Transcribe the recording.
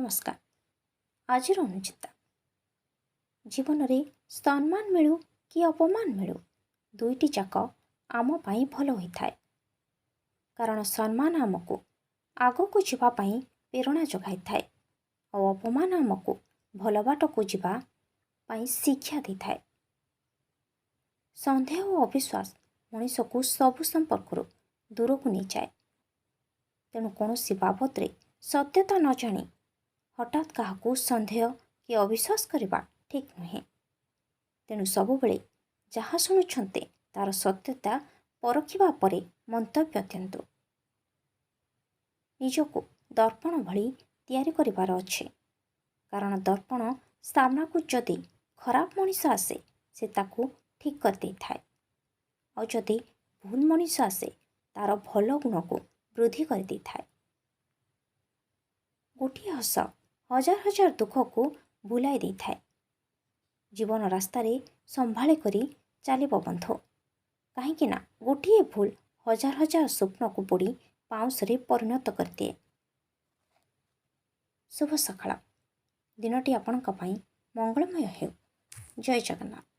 ନମସ୍କାର। ଆଜିର ଅନୁଚିନ୍ତା, ଜୀବନରେ ସମ୍ମାନ ମିଳୁ କି ଅପମାନ ମିଳୁ, ଦୁଇଟି ଯାକ ଆମ ପାଇଁ ଭଲ ହୋଇଥାଏ। କାରଣ ସମ୍ମାନ ଆମକୁ ଆଗକୁ ଯିବା ପାଇଁ ପ୍ରେରଣା ଯୋଗାଇଥାଏ ଆଉ ଅପମାନ ଆମକୁ ଭଲ ବାଟକୁ ଯିବା ପାଇଁ ଶିକ୍ଷା ଦେଇଥାଏ। ସନ୍ଦେହ ଓ ଅବିଶ୍ୱାସ ମଣିଷକୁ ସବୁ ସମ୍ପର୍କରୁ ଦୂରକୁ ନେଇଯାଏ। ତେଣୁ କୌଣସି ବାବଦରେ ସତ୍ୟତା ନ ଜାଣି ହଠାତ୍ କାହାକୁ ସନ୍ଦେହ କି ଅବିଶ୍ୱାସ କରିବା ଠିକ୍ ନୁହେଁ। ତେଣୁ ସବୁବେଳେ ଯାହା ଶୁଣୁଛନ୍ତି, ତା'ର ସତ୍ୟତା ପରଖିବା ପରେ ମନ୍ତବ୍ୟ ଦିଅନ୍ତୁ। ନିଜକୁ ଦର୍ପଣ ଭଳି ତିଆରି କରିବାର ଅଛି। କାରଣ ଦର୍ପଣ ସାମ୍ନାକୁ ଯଦି ଖରାପ ମଣିଷ ଆସେ, ସେ ତାକୁ ଠିକ୍ କରିଦେଇଥାଏ ଆଉ ଯଦି ଭୁଲ ମଣିଷ ଆସେ, ତା'ର ଭଲ ଗୁଣକୁ ବୃଦ୍ଧି କରିଦେଇଥାଏ। ଗୋଟିଏ ହସ ହଜାର ହଜାର ଦୁଃଖକୁ ଭୁଲାଇ ଦେଇଥାଏ। ଜୀବନ ରାସ୍ତାରେ ସମ୍ଭାଳି କରି ଚାଲିବ ବନ୍ଧୁ, କାହିଁକି ନା ଗୋଟିଏ ଭୁଲ ହଜାର ହଜାର ସ୍ୱପ୍ନକୁ ପୋଡ଼ି ପାଉଁଶରେ ପରିଣତ କରିଦିଏ। ଶୁଭ ସକାଳ। ଦିନଟି ଆପଣଙ୍କ ପାଇଁ ମଙ୍ଗଳମୟ ହେଉ। ଜୟ ଜଗନ୍ନାଥ।